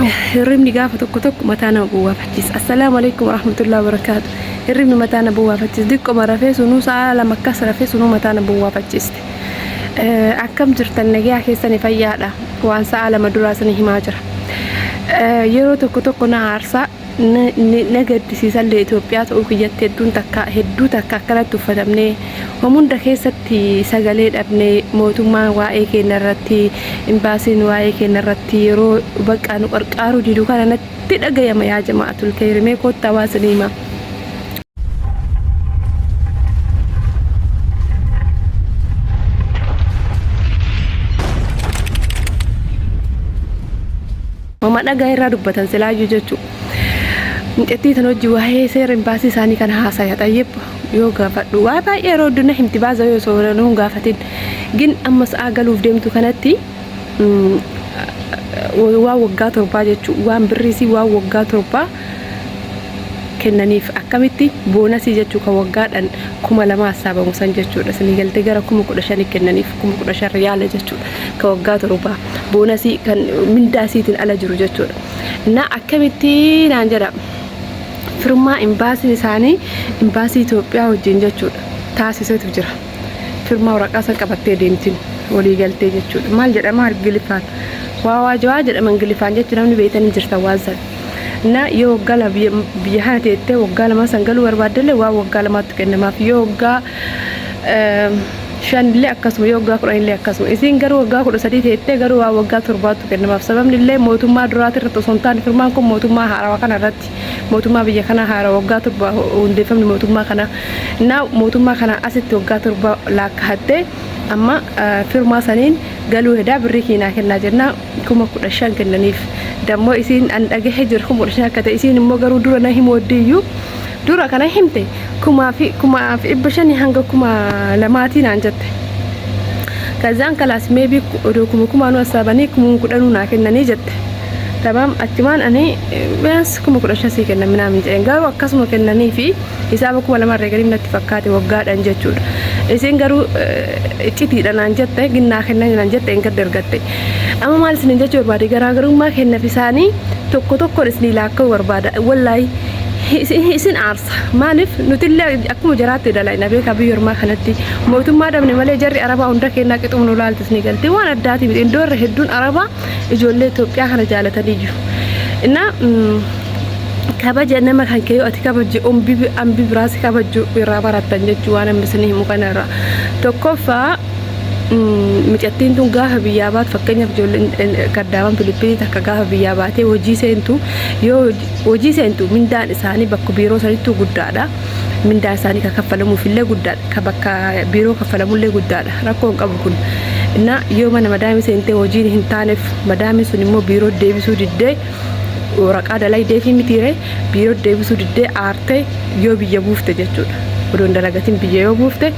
Hirribni gaafa tokko tokko mataa nama bowwaafachiisa. Assalaamu alaikum warahmatullahi wabarakaatu. Hirribni mataa na bowwaafachiisa. Diqqoma rafee sunuu sa'a 2 akkas rafee sunuu mataa na bowwaafachiiste. Akkam jirtan, nagayaa keessani, fayyaadha? Waan sa'a 2 duraa sani himaa jira. Yeroo tokko tokko na aarsaa, na gaddisiisallee. Itoophiyaa ta'uu kiyyatti hedduun takka, hedduu takka akkanatti uffatamnee, hunda keessatti sagalee dhabnee, mootummaan waa'ee keenya irratti, imbaasiin waa'ee keenya irratti yeroo bakka nu qarqaaruu didu kana natti dhagayama. Yaa jama'atul khayri, mee koottaa waa isinii hima. Mama dhagaa irraa dubbatan silaayyuu jechuudha. Mucattii tan hojii waa'ee seera imbaasii isaanii kana haasaya xayyib yoo gaafadhu waa baay'ee yeroo hedduu na himti baasa yoo osoo nu hin gaafatin. Gin amma sa'aa galuuf deemtu kanatti waan waggaa 7 jechuudha, waan birriisii waan waggaa 7 kennaniif. Akkamitti bonusii jechuu kan waggaadhaan 2000 hassaabamu san jechuudha. Isinii galtee? Gara 15,000 kennaniif, 15,000 riyaala jechuudha, kan waggaa 7 bonusii kan mindaa isiitiin ala jiru jechuudha. Na akkamitti naan jedha, firmaa imbaasiin isaanii imbaasii Itoophiyaa wajjin jechuudha taasisetu jira. Firmaa waraqaa san qabattee deemtiin walii galtee jechuudha. Maal jedhama Ingiliffaan? Waa waajawaa jedhama Ingiliffaan jechuudha, namni beektan hin jirtan waan san. Na yoo waggaa 2 biyya kana teettee waggaa 2 san galuu barbaaddellee waan waggaa 2tti kennamaaf. Yoo waggaa 5 illee akkasuma, yoo waggaa 10 illee akkasuma. Isiin garuu waggaa 13 teettee garuu waan waggaa 7tti kennamaaf. Sababni illee mootummaa duraati irratti osoo hin taane, firmaan kun mootummaa haarawaa kana irratti, mootummaa biyya kanaa haarawaa, waggaa 7 hundeeffamni mootummaa kanaa. Na mootummaa kana asitti waggaa 7 laakkahattee amma firmaa saniin galuu hedaa, birrii kiinaa kennaa jennaa 15,000 kennaniif. Dammoo isiin an dhagahe jira 15,000 akka ta'e. Isiin immoo garuu dura na himu oddiyyuu dura kana himte kumaa fi 1500 hanga 2000tii naan jette. Kazaan kalaas maybe odoo kuma kumaanuu hassaabanii 10,000 naa kennanii jette. Tamaam, achumaan ani biyaans 15,000 sii kenna minaamin jedheen, garuu akkasuma kennanii fi hisaaba 2000 irra gadi natti fakkaate waggaadhaan jechuudha. Isiin garuu iccitiidha naan jette, ginnaa kennan naan jette, hin gadda ergatte. Amma maal isiniin jechuu barbaade, garaagarummaa kennaaf isaanii tokko tokkoon isinii laakka'uu barbaada. Wallaahi isin aarsa. Maaliif nutillee akkuma jaraatti dalagna beekaa. Biyya ormaa kanatti mootummaa dhabne malee jarri arabaa hunda kennaa qixuma nu laaltis ni galti, waan addaati miti. Iddoo irra hedduun arabaa ijoollee Itoophiyaa kana jaalataniyyuu. Innaa kabaja nama kan kee yoo ati kabajje ambi biraas kabajju irraa barattan jechuu waan amma isinii himu kana irraa. Tokkoffaa, micattiin tun gaafa biyyaa baatu, fakkeenyaaf ijoolleen kaddaaman Filippinii takka gaafa biyyaa baatee hojii seentu, yoo hojii seentu mindaan isaanii bakka biiroo sanittuu guddaadha. Mindaan isaanii kan kaffalamuuf illee guddaadha. Ka bakka biiroo kaffalamullee guddaadha. Rakkoo hin qabu kun. Innaa yoo mana madaamii seentee hojiin hin taaneef, madaamiin sun immoo biiroo deebisuu diddee, waraqaa dalaydee fi mitiire biiroo deebisuu diddee, aartee yoo biyya buufte jechuudha. Odoo hin dalagatin biyya yoo buufte,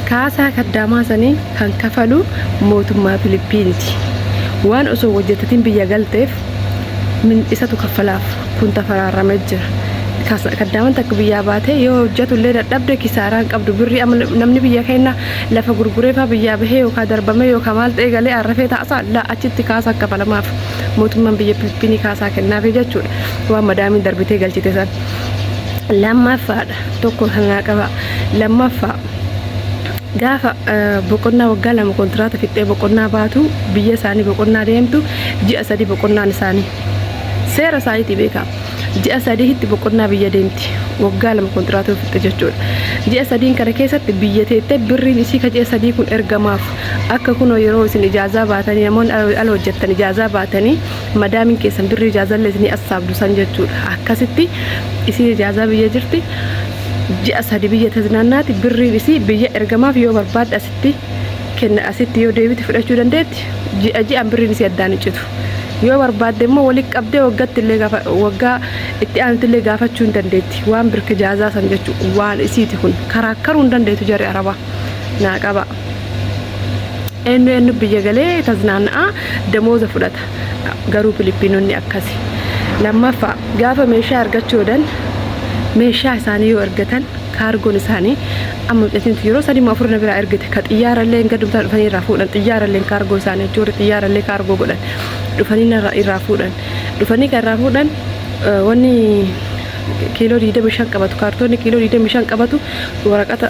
kaasaa kaddaamaa sanii kan kafalu mootummaa Filipiinti. Waan osoo hojjetatin biyya galteef isatu kaffalaaf, kun tafaraarramee jira. Kaddaaman takka biyyaa baatee yoo hojjetu illee dadhabde kisaaraa hin qabdu. Birrii namni biyya keenya lafa gurguree faa biyyaa bahee yookaan darbamee yookaan maal ta'ee galee arrafee taa'asaa la achitti kaasaa kafalamaaf, mootummaan biyya Filipiinii kaasaa kennaafi jechuudha. Waan madaamiin darbitee galchite san. Lammaffaadha, tokko kanaa qaba. Lammaffaa, gaafa boqonnaa waggaa 2 kontiraata fixxee boqonnaa baatu, biyya isaanii boqonnaa deemtu, ji'a 3 boqonnaan isaanii seera isaaniitii beekaa. Ji'a 3tti boqonnaa biyya deemti, waggaa 2 kontiraata fixxe jechuudha. Ji'a 3n kana keessatti biyya teettee birriin isii ka ji'a 3 kun ergamaaf. Akka kunoo yeroo isin ijaazaa baatanii, namoonni ala hojjettan ijaazaa baatanii madaamiin keessan birrii ijaazallee isinii assaabdu san jechuudha. Akkasitti isiin ijaazaa biyya jirti, ji'a 3 biyya taznaannaati, birriin isii biyya ergamaaf. Yoo barbaadde asitti kenna, asitti yoo deebite fudhachuu dandeetti. Ji'a ji'aan birriin isii addaan hin citu. Yoo barbaadde immoo walitti qabdee waggaatti illee gaafa waggaa itti aanutti illee gaafachuu hin dandeetti, waan birka ijaazaa san jechuudha. Waan isiiti kun karaa hin dandeetu jarri arabaa. Naa qaba, eenyu eenyu biyya galee taznaanna'a, damooza fudhata, garuu Filipiinonni akkasi. Lammaffaa, gaafa meeshaa argachuu meeshaa isaanii yoo ergatan, cargoon isaanii amma mucattiin yeroo sadii moo afur na biraa ergite, ka xiyyaarallee hin gadumtaa dhufanii irraa fuudhan, xiyyaarallee cargo isaanii jechuun, xiyyaarallee cargo godhan dhufanii narraa irraa fuudhan. Dhufanii kan irraa fuudhan wanni kiiloo 25 qabatu, kaartoonni kiiloo 25 qabatu waraqata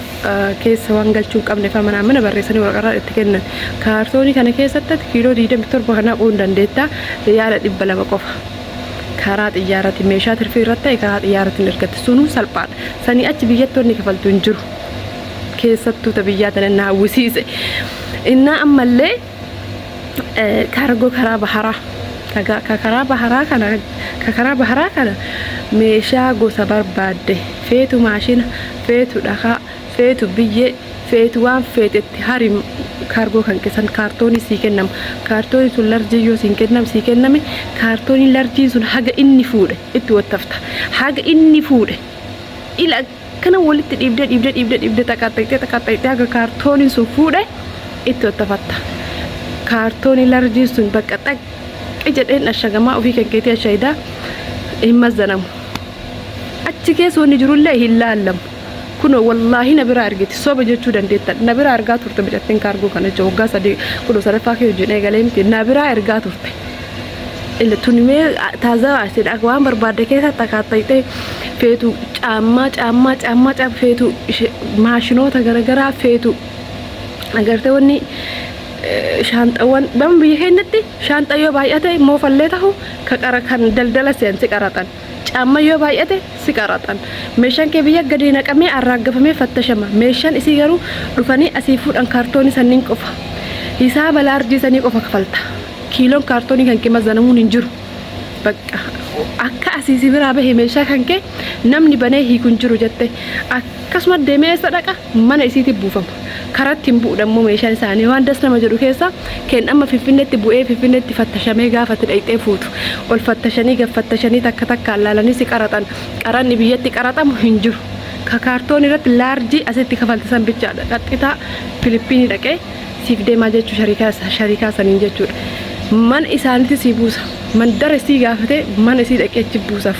keessa waan galchuu hin qabne faa manaa mana barreessanii waraqarraa itti kennan. Kaartoonii kana keessatti kiiloo 27 kan haquu hin dandeetta, riyaala 200 qofa. Karaa xiyyaaraatiin meeshaa tirfii irratti ta'e karaa xiyyaaraatiin ergatti, sunuu salphaadha. Sanii achi biyyatti wanni kafaltu hin jiru. Keessattuu ta biyyaa tana na hawwisiise. Innaa ammallee kaargoo karaa baharaa ka karaa baharaa kana, ka karaa baharaa kana meeshaa gosa barbaadde feetu, maashina feetu, dhakaa feetu, biyyee feetu, waan feetetti hari. Kaargoo kan keessan kaartoonii sii kennama. Kaartoonii sun large yoo siin kennam sii kenname, kaartoonii largeiin sun haga inni fuudhe itti wattafta. Haga inni fuudhe ila akkana walitti dhiibdee dhiibdee dhiibdee dhiibdee, taqaaxxayxee taqaaxxayxee, haga kaartooniin sun fuudhe itti wattafatta. Kaartoonii largeiin sun bakka xaqqi jedheen ashagamaa, ofii kan keetii ashayidaa, hin mazzanamu. Achi keessa wanni jirullee hin laallamu. Kunoo wallaahi na biraa argiti, soba jechuu dandeettan. Na biraa ergaa turte mucattiin kaargoo kana jechuun waggaa 3 kunoo sadaffaa kee wajjin eegalee miti, na biraa ergaa turte. Ille tuni mee taazabaa isin waan barbaadde keessa takaattayxee feetu, caammaa caammaa caammaa caammaa feetu, maashinoota garaagaraa feetu, agartee wanni shaanxawwan bama biyya keenyatti shaanxa yoo baay'ate moofallee tahu ka qara kan daldala seen si qaraxan. Caamma yoo baay'ate si qaraxan. Meeshaan kee biyya gadi naqamee arraaggafamee fattashama. Meeshaan isii garuu dhufanii asii fuudhan, kaartoonii sanniin qofa. Hisaaba large sanii qofa kafalta. Kiiloon kaartoonii kan kee mazanamuun hin jiru. Bakka akka asii si biraa bahe meeshaa kan kee namni banee hiiku hin jiru jette. Akkasuma deemee eessa dhaqa? Mana isiitti buufama. Karatti hin bu'u dammoo meeshaan isaanii. Waan das nama jedhu keessa keen amma Finfinneetti bu'ee Finfinneetti fattashamee gaafate dhayxee fuutu. Ol fattashanii gad fattashanii, takka takkaan laalanii si qaraxan. Qaranni biyyatti qaraxamu hin jiru. Ka kaartoonii irratti large asitti kafalte san bichaadha. Qaxxitaa Filippinii dhaqee siif deemaa jechuu, shariikaa saniin jechuudha. Mana isaanitti sii buusa. Mandara isii gaafatee mana isii dhaqee achi buusaaf.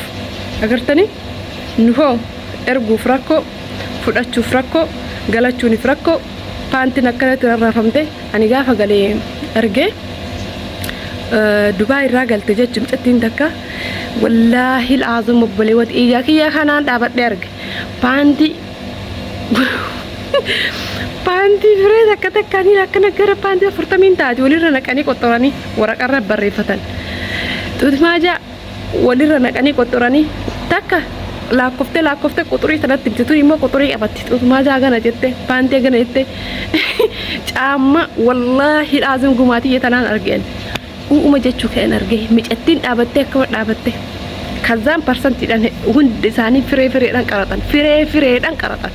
Agartanii? Nu hoo erguuf rakkoo, fudhachuuf rakkoo, galachuunif rakkoo. Paantiin akkanatti rarraafamte ani gaafa galee ergee Dubaa irraa galte jechuun mucattiin takka, wallaahi laazum obboleewwan iyyaa kiyya kanaan dhaabadhee arge. Paantii firee takka takkaanii akkana gara paantii 40n taati walirra naqanii qoxxoranii waraqarra barreeffatan. Xuutmaajaa walirra naqanii qoxxoranii, takka laakkoftee laakkoftee quxurii sanatti himte, tun immoo quxurii qabatti. Xuutmaajaa gana jette, paantii gana jette, caamma. Wallaahi laazim gumaatii tanaan argeen u'uma jechuu kan arge. Micattiin dhaabattee akkama dhaabatte kazaan parsantiidhaan hundi isaanii firee fireedhaan qaraxan, firee fireedhaan qaraxan.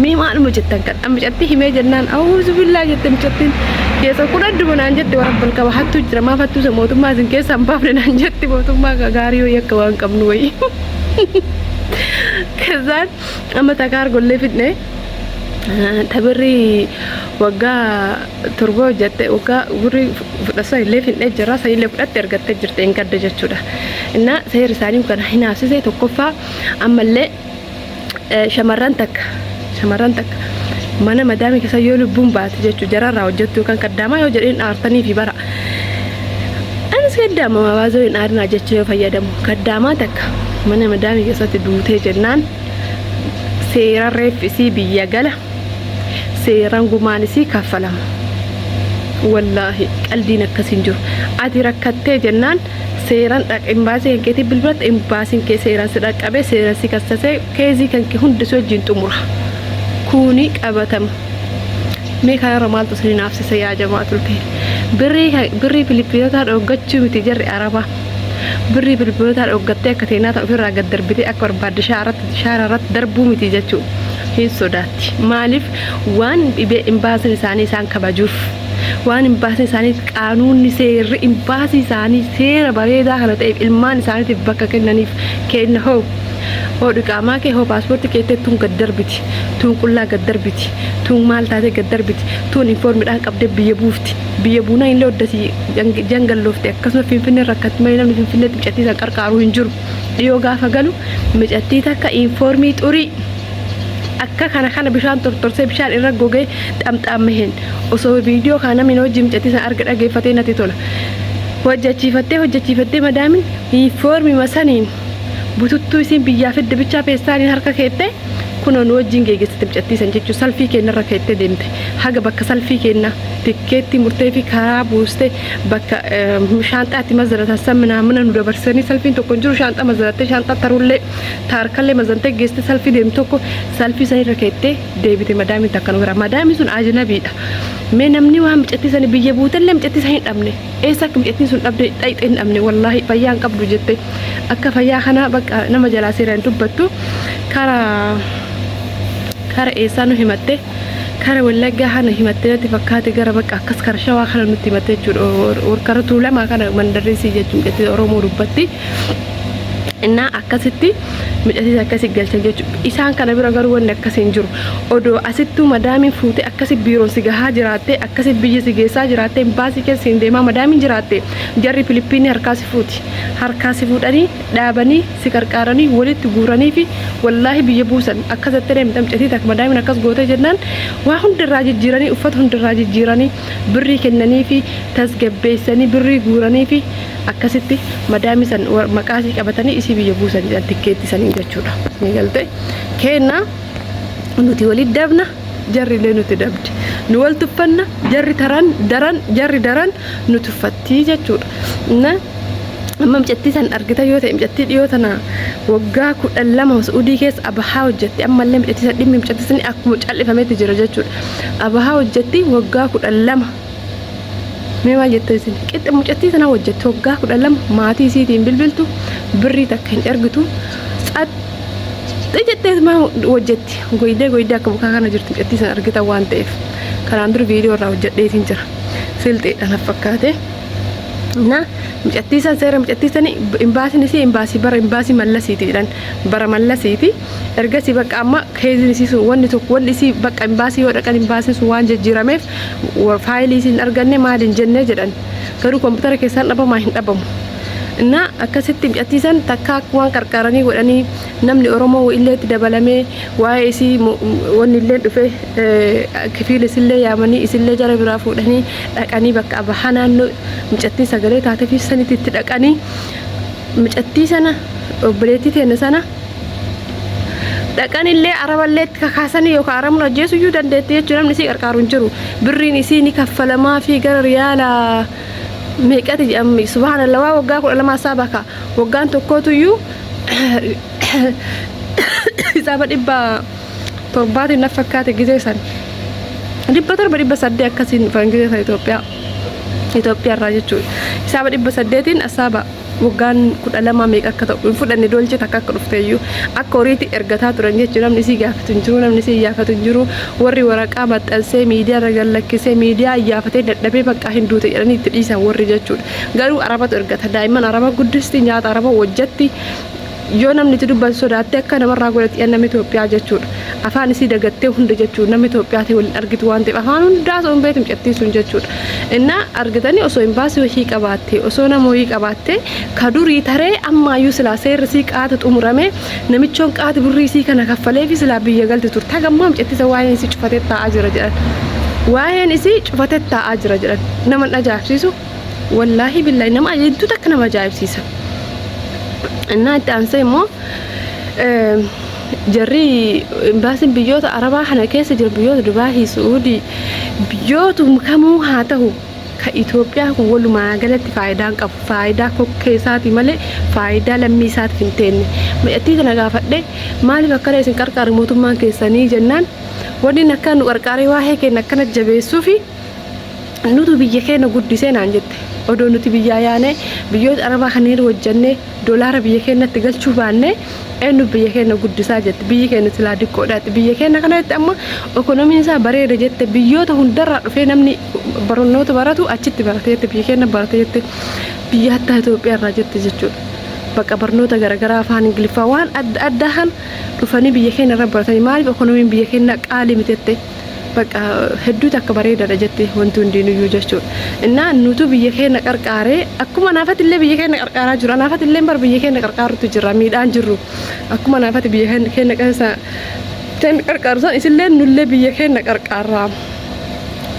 Mee maaluma jettan kan micattii himee jennaan, "Auzu billaa" jette mucattiin. "Keessa kun adduma" naan jette. "Warabbal qaba, hattuu jira, maaf hattuu isa mootummaa isin keessa hin baafne?" naan jetti. Mootummaa gaarii wayii akka waan qabnu wayii. Kazaan amma takka argollee fidne, tabirri waggaa 7 hojjette, waggaa birrii fudhasa illee fidnee jira, sanillee fudhatte ergattee jirte hin gadda jechuudha. Innaa seerri isaanii kana hinaafsise tokkoffaa. Ammallee shamarran takka mana madaamii keessa yoo lubbuun baate jechuu, jararraa hojjettu yookaan kaddaamaa yoo jedheen aartanii fi bara anis kaddaama baazoo hin aarinaa jecha yoo fayyadamu, kaddaamaa takka mana madaamii keessatti duutee jennaan seera reeffisii biyya gala, seeraan gumaan isii kaffalama. Wallaahi qaldiin akkas hin jiru. Ati rakkattee jennaan seeraan dhaqa, imbaasii kan keetii bilbilatti, imbaasiin kee seeraan si dhaqqabee, seeraan si kassasee, case kan kee hundi si wajjin xumura. Kuni qabatama. Mee kanarra maaltu isin naafsisa yaa jamaatul kee? Birrii Filippinotaa dhoggachuu miti jarri Arabaa. Birrii Filippinotaa dhoggattee akka teenaa ta'u ofirraa gad darbitee akka barbaadde shaara irratti darbuu miti jechuu. Hin sodaatti. Maaliif? Waan dhibee imbaasiin isaanii isaan kabajuuf. Waan imbaasiin isaanii qaanuunni seerri imbaasii isaanii seera bareedaa kana ta'eef ilmaan isaaniitiif bakka kennaniif. Kenna hoo. Hoo dhiqaamaa kee, hoo paaspoortii keettee, tun gad darbiti. Tun qullaa gad darbiti. Tun maal taatee gad darbiti. Tun informiidhaan qabdee biyya buufti. Biyya buunaa illee oddasii jangalloofte. Akkasuma Finfinnee rakkatti malee namni Finfinneetti micattii san qarqaaruu hin jiru. Dhiyoo gaafa galu micattii takka informii xurii akka kana kana bishaan tortorsee bishaan irra gogee xamxaammaheen osoo viidiyoo kana namni hojii micattii san arga dhageeffatee natti tola. Hojjachiifattee hojjachiifattee madaamin foormima saniin bututtuu isiin biyyaa fidde bichaa peestaaliin harka keette kunoo nu wajjin geegessite mucattii san jechuun salfii keenyarra keettee deemte. Haga bakka salfii keenya tikkeetti murtee fi karaa buuste bakka shaanxaa itti mazaratan san minaamina nu dabarsanii salfiin tokko hin jiru shaanxaa mazarattee shaanxaa tarullee taarkallee mazantee geessite salfii deemtu tokko salfii sanirra keettee deebite madaamiin takka nu bira. Madaamiin sun ajnabiidha. Mee namni waan mucattii sani biyya buutellee mucattii san hin dhabne. Eessa akka mucattiin sun dhabde dhayxe hin dhabne wallaahi fayyaa hin qabdu jette. Akka fayyaa kanaa bakka nama jalaa seeraan dubbattu karaa kara eessaa nu himatte kara Wallaggaa kana himatte natti fakkaate gara bakka akkas kara Shawaa kana nutti himatte jechuudha. Kara Tuulamaa kana mandarreessii jechuun mucattii Oromoo dubbatti. Innaa akkasitti mucattii akkasi galchan jechuudha. Isaan kana bira garuu wanni akkasii hin jiru. Odoo asittuu madaamiin fuutee akkasi biiroon si gahaa jiraatte akkasi biyya si geessaa jiraatte baasii keessa siin deemaa madaamiin jiraatte jarri Filiippiinii harkaa si fuuti. Harkaa si fuudhanii dhaabanii si qarqaaranii walitti guuranii fi wallaahi biyya buusan akkasitti deemte mucattii takka madaamiin akkas gootee jennaan waa hundirraa jijjiiranii uffata hundirraa jijjiiranii birrii kennanii fi tasgabbeessanii birrii guuranii fi akkasitti madaamii san maqaa isii qabatanii isii biyya buusan jedhan tikkeetti saniin jechuudha. Ni galte kenna nuti walit dabna jarri illee nuti dabdi. Nu wal tuffanna jarri taran daran jarri daran nu tuffatti jechuudha. Na amma mucattii san argita yoo ta'e mucattii dhiyoo tana waggaa 12 Suudii keessa abahaa hojjetti ammallee mucattii san dhimmi mucattii sanii akkuma callifametti jira jechuudha. Abahaa hojjetti waggaa 12. Mee maal jettu isin? Qixxa mucattii tana hojjetti waggaa 12 maatii isiitiin bilbiltu birrii takka hin ergitu tsaxxi jettee maa hojjetti goydee goydee akka mukaa kana jirti mucattii sana argitan waan ta'eef kanaan dura viidiyoo irraa hojjedheetiin jira silxeedha na fakkaate. Na mucattii san seera mucattii sani imbaasiin isii imbaasii bara imbaasii mallasiiti jedhan bara mallasiiti. Ergasii bakka amma keeziin isii sun wanni tokko wanni isii bakka imbaasii yoo dhaqan imbaasiin sun waan jijjiirameef faayilii isii hin arganne maal hin jenne jedhan. Garuu kompiitara keessaan dhabamaa hin dhabamu. Innaa akkasitti mucattii san takka akka waan qarqaaranii godhanii namni Oromoo illee itti dabalamee waa'ee isii wanni illee dhufe kifiil isillee yaamanii isillee jara biraa fuudhanii dhaqanii bakka abahaa naannoo mucattiin sagalee taatee fi sanitti itti dhaqanii mucattii sana obboleettii teenya sana dhaqanillee araballee itti kakaasanii yookaan arabni ajjeesuu iyyuu dandeetti jechuun namni isii qarqaaru hin jiru. Birriin isii ni kaffalamaa fi gara riyaala meeqati jedhamni subhaanallah waa waggaa 12 isaa baka waggaan tokkootu iyyuu hisaaba 700n na fakkaate gizee san 700 800 akkasiin dhufan gizee san Itoophiyaa irraa jechuudha. Hisaaba 800n asaaba waggaan 12 meeqa akka ta'u hin fudhanne dolche takka akka dhufte iyyuu akka horiitti ergataa turan jechuudha. Namni isii gaafatu hin jiru, namni isii iyyaafatu hin jiru. Warri waraqaa maxxansee miidiyaa irra gad lakkisee miidiyaa iyyaafatee dadhabee bakka hin duute jedhanii itti dhiisan warri jechuudha. Garuu arabatu ergata. Daa'imman araba guddisti, nyaata araba hojjetti. Yoo namni itti dubbatu sodaattee akka namarraa godhatti namni Itoophiyaa jechuudha. Afaan isii dagattee hunda jechuudha. Namni Itoophiyaa ta'e waliin argitu waan ta'eef afaan hundaa osoo hin beektu mucattiin sun jechuudha. Innaa argitanii osoo imbaasii wahii qabaattee osoo nama wahii qabaattee ka durii taree ammaayyuu silaa seerri isii qaata xumurame namichoon qaati birrii isii kana kaffalee fi silaa biyya galti turte. Hagammaa mucattii isa waa'een isii cufatee taa'aa jira jedhan. Waa'een isii cufatee taa'aa jira jedhan. Nama hin ajaa'ibsiisu. Wallaahi billaahi nama hedduu takka nama ajaa'ibsiisa. Innaa itti aansee immoo jarri imbaasiin biyyoota Arabaa kana keessa jiru biyyoota Dubaahii, Su'uudii biyyoota kamuu haa ta'u ka Itoophiyaa kun walumaa galatti faayidaa hin qabu. Faayidaa kokkee isaati malee faayidaa lammii isaatiif hin teenne. Mucattii tana gaafadhe maaliif akkana isin qarqaaru mootummaan keessanii jennaan wanni akka nu qarqaaree waa'ee keenya akkana jabeessuufi nutu biyya keenya guddisee naan jette. Odoo nuti biyyaa yaanee biyyoota Arabaa kanneen hojjannee doolaara biyya keenyatti galchuu baannee eenyu biyya keenya guddisaa jette. Biyyi keenya silaa diqqoodhaatti. Biyya keenya kanatti amma ekonomiin isaa bareeda jette. Biyyoota hundarraa dhufee namni barnoota baratu achitti barate jette. Biyya keenya barate jette. Biyya hattaa Itoophiyaa irraa jette jechuudha. Bakka barnoota garaagaraa afaan Ingiliffaa waan adda addaa kan dhufanii biyya keenya irra baratanii maaliif ekonomiin biyya keenya qaalii miti jette. Bakka hedduu takka bareedaadha jette wanti hundinuyyuu jechuudha. Innaa nutu biyya keenya qarqaaree akkuma naafati illee biyya keenya qarqaaraa jiru. Anaafati illee bar biyya keenya qarqaarutti jirra miidhaan jirru. Akkuma naafati biyya keenya keessa keenya qarqaaru san isillee nullee biyya keenya qarqaarraa.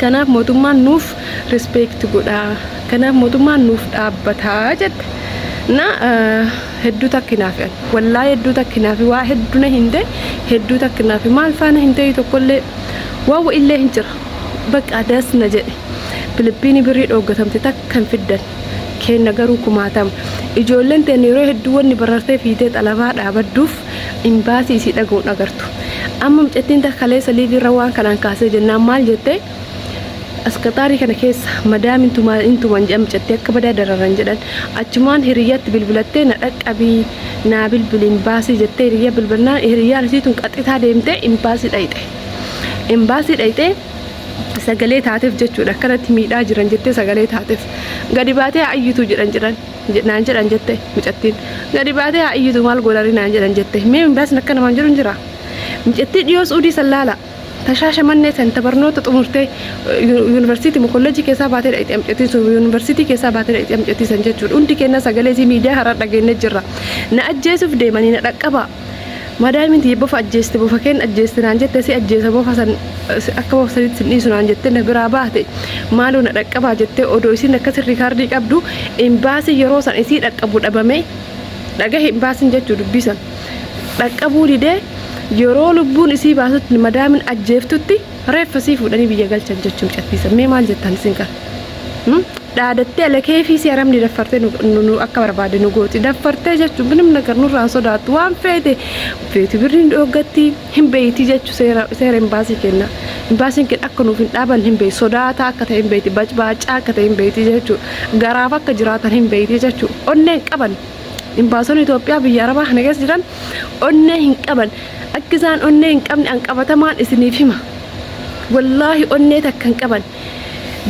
Kanaaf mootummaan nuuf respect godhaa. Kanaaf mootummaan nuuf dhaabbataa jette. Na hedduu takki naafi an. Wallaahi hedduu takki naafi waa hedduu na himte, hedduu takki naafi maal faana himte tokkollee waan wa'illee hin jira. Bakka das na jedhe. Filiippiinii birrii dhooggatamte takka hin fiddan. Kenna garuu kumaatama. Ijoolleen teenya yeroo hedduu wanni barartee fiitee xalafaa dhaabadduuf imbaasii isii dhaga'uun agartu. Amma mucattiin takka kaleessa liiviirra waan kanaan kaasee jennaan maal jette? Askataarii kana keessa madaamin hin tuman jedhan, mucattee akka badaa dararan jedhan. Achumaan hiriyyatti bilbilattee, "Na dhaqqabii, naa bilbili imbaasii," jettee hiriyyaa bilbilnaan, hiriyyaan isii tun qaxitaa deemtee imbaasii dhayxe. Imbaasii dhayxee sagalee taateef jechuudha. "Akkanatti miidhaa jiran," jettee sagalee taateef. "Gadi baatee haa iyyitu jedhan," jedhan naan jedhan jette mucattiin. "Gadi baatee haa iyyitu, maal godhari?" naan jedhan jette. Mee imbaasiin akka namaan jedhu hin jira. Mucattii dhiyoo Suudii san laala. Tashaashamannee san barnoota xumurtee yuunivarsiitii moo kolleejii keessaa baatee dhaqxee, mucattiin sun yuunivarsiitii keessaa baatee dhaqxee mucattii san jechuudha. Hundi keenya sagalee isii miidiyaa har'a dhageenye jirra. "Na ajjeesuuf deemanii, na dhaqqabaa. Madaamiin tiyya bofa ajjeeste, bofa keen ajjeeste naan jette, si ajjeesa, bofa san akka bofa sanitti sin dhiisu naan jette, na biraa baate, maaloo na dhaqqabaa," jettee odoo isiin akkas record qabdu, imbaasii yeroo san isii dhaqqabu dhabame. Dhagahe imbaasiin jechuu dubbii san dhaqqabuu didee, yeroo lubbuun isii baasutti, madaamin ajjeeftutti, reeffa isii fuudhanii biyya galchan jechuun mucattiisa. Mee maal jettan isin kan? Dhaadattee alakee fi si haramni daffartee nu akka barbaade nu gooti. Daffartee jechuun binim nagar nurraan sodaattu, waan feete feeti birriin dhoggatti hin beeyti jechuu. Seera imbaasii kenna. Imbaasiin kenna akka nuuf hin dhaaban hin beeyti. Sodaataa akka ta'e hin beeyti. Bacbaacaa akka ta'e hin beeyti jechuudha. Garaaf akka jiraatan hin beeyti jechuudha. Onneen qaban. Imbaasonni Itoophiyaa biyya Arabaa kana keessa jiran onnee hin qaban. Akka isaan onnee hin qabne an qabatamaan isiniif hima. Wallaahi onnee takka hin qaban.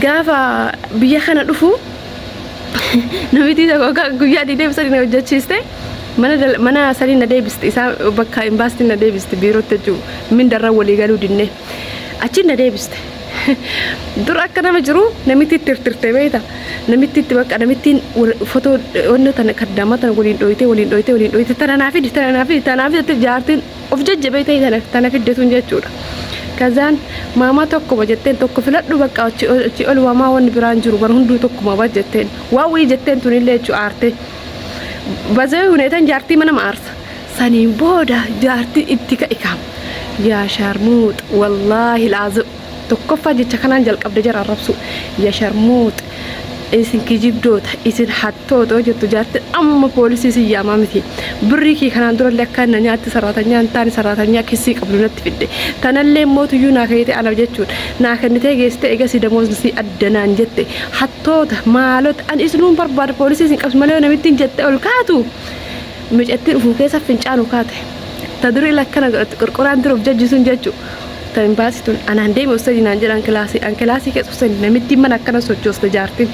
Gaafa biyya kana dhufu namitti tokko guyyaa 23 na hojjechiiste, mana sadii na deebiste, isaa bakka imbaasitti na deebiste, biirootti jechuudha. Mindarra walii galuu dinne achiin na deebiste. Dur akka nama jiru namitti tirtirte beekta. Namitti itti bakka namittiin fotoo wanni tana kaddaama tana waliin dhoyitee, waliin dhoyitee, waliin dhoyitee, "Tana naa fidi, tana naa fidi, tana naa fidi," jaartiin of jajjabeetee tana tana fiddetuun jechuudha. Kazaan "Maamaa, tokkuma," jetteen, "Tokko filadhu, bakka achi ol waamaa wanni biraan jiru bar, hunduu tokkuma ba," jetteen. Waa wayii jetteen tunillee jechuu aarte. Bazee huneetan jaartii mana aarsa. Saniin booda jaartii itti ka'e kaam. "Yaa sharmuux, wallaahi laazim," tokkoffaa jecha kanaan jalqabde jara arrabsu. "Ya sharmuux, isin kijibdoota, isin hattoota," yoo jettu jaartiin, "Amma poolisii si yaamaa miti, birrii kee kanaan durallee akka na nyaatti saraatanyaa hin taane, saraatanyaa kissii qabdu natti fidde, tanallee mootuyyuu naa kennite ana jechuun naa kennitee geessite, egasii damoosni si adda naan jette, hattoota maalota, ani isinuun barbaada, poolisii isin qabsu malee," namittiin jette ol kaatu. Micattiin ufuu keessa fincaanu kaate. Ta durii lakkana godhatti qorqoraan dura of jajjisuun jechuu. Ta imbaasii tun anaan deeme ustadii naan jedhan kilaasii, an kilaasii keessa ustadii namittiin mana akkana sochooste, jaartiin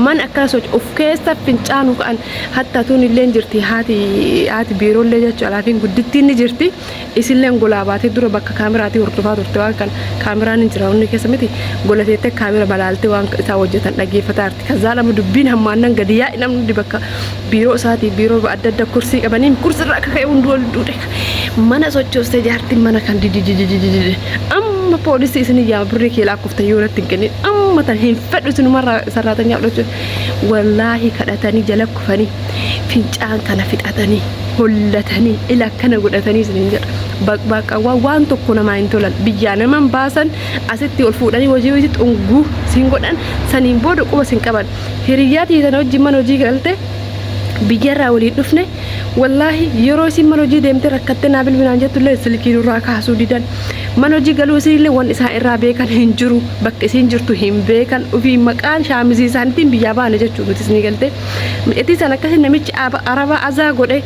mana akkana socho of keessa fincaanu ka'an. Hatta tun illeen jirti, haati biiroollee jechuu, alaafiin guddittiin ni jirti. Isilleen golaa baatee dura bakka kaameraatii hordofaa turte. Waan kana kaameraan hin jira hundi keessa miti, golateettee kaamera balaaltee waan isaa hojjetan dhaggeeffataa jirti. Kazaa lama dubbiin hammaannan gadi yaa'i, namni hundi bakka biiroo isaatii, biiroo adda addaa kursii qabanii, kursirra akka ka'e hundi wal duudhe. Mana sochoostee jaartiin mana kan didididididi, "Amma poolisii isin yaama, birrii kee lakkoofta yoo natti hin kennin, amma tan hin fedhu isinumarraa sarraatanyaa fudhachuu." Wallaahi kadhatanii jala kufanii fincaan kana fixatanii hollatanii ila akkana godhatanii isiniin jedha. Baqbaaqawwan waan tokko namaa hin tolan, biyyaa naman baasan, asitti ol fuudhanii hojii hojiitti unguu siin godhan, saniin booda quba sin qaban. Hiriyyaa tiitan wajjin mana hojii galte biyyarraa waliin dhufne, wallaahi yeroo isin mana hojii deemte rakkattee naa bilbilaan jettullee silkii nurraa kaasuu didan. Mana hojii galuu isiillee waan isaan irraa beekan hin jiru, bakka isiin jirtu hin beekan. Ofii maqaan shaamizii isaaniitiin biyyaa baane jechuu nutis ni galte. Micattii sana akkasii namichi arabaa azaa godhe,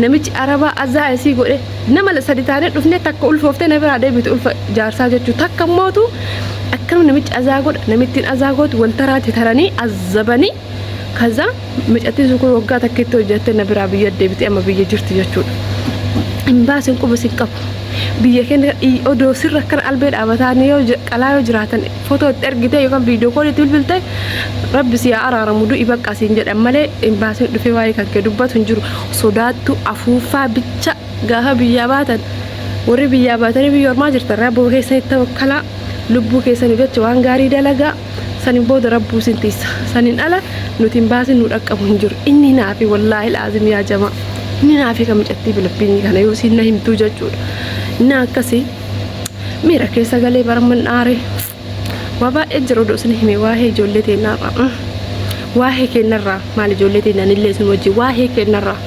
namichi arabaa azaa isii godhe. Nama sadi taanee dhufne, takka ulfooftee na biraa deebite, ulfa jaarsaa jechuu, takka mootu akkanuma namichi azaa godha, namittiin azaa gootu, wal taraati taranii azabanii. Kaza micattiin sun kun waggaa takka itti hojjatte na biraa biyya deebite, amma biyya jirti jechuudha. Imbaasiin quba sin qabu. Biyya keenya odoo sirra akkana albee dhaabatanii yoo qalaa yoo jiraatan, footoo itti ergite yookaan video call itti bilbilte, "Rabbi si haa araaramu, du'i bakka," siin jedhan malee imbaasiin dhufee waa'ee kan kee dubbatu hin jiru. Sodaattu afuuffaa bicha gaafa biyyaa baatan. Warri biyyaa baatanii biyya ormaa jirtan, rabbuma keessanitti tawakkalaa, lubbuu keessaniif jecha waan gaarii dalagaa. Sanin booda rabbuu sin tiissa. Sanin ala nuti hin baasin nu dhaqqabu hin jiru. Inni naafi wallaahi laazim yaa jamaa. Inni naafi kan micattii Filippinii kana yoo siin na himtuu jechuudha. Inni akkasii miira keessa galee baraman aare. Waa baay'ee jira odoo isin hime waa'ee ijoollee teennaarraa. Waa'ee keenyarraa maal ijoollee teennaan illee isin wajjin waa'ee keenyarraa.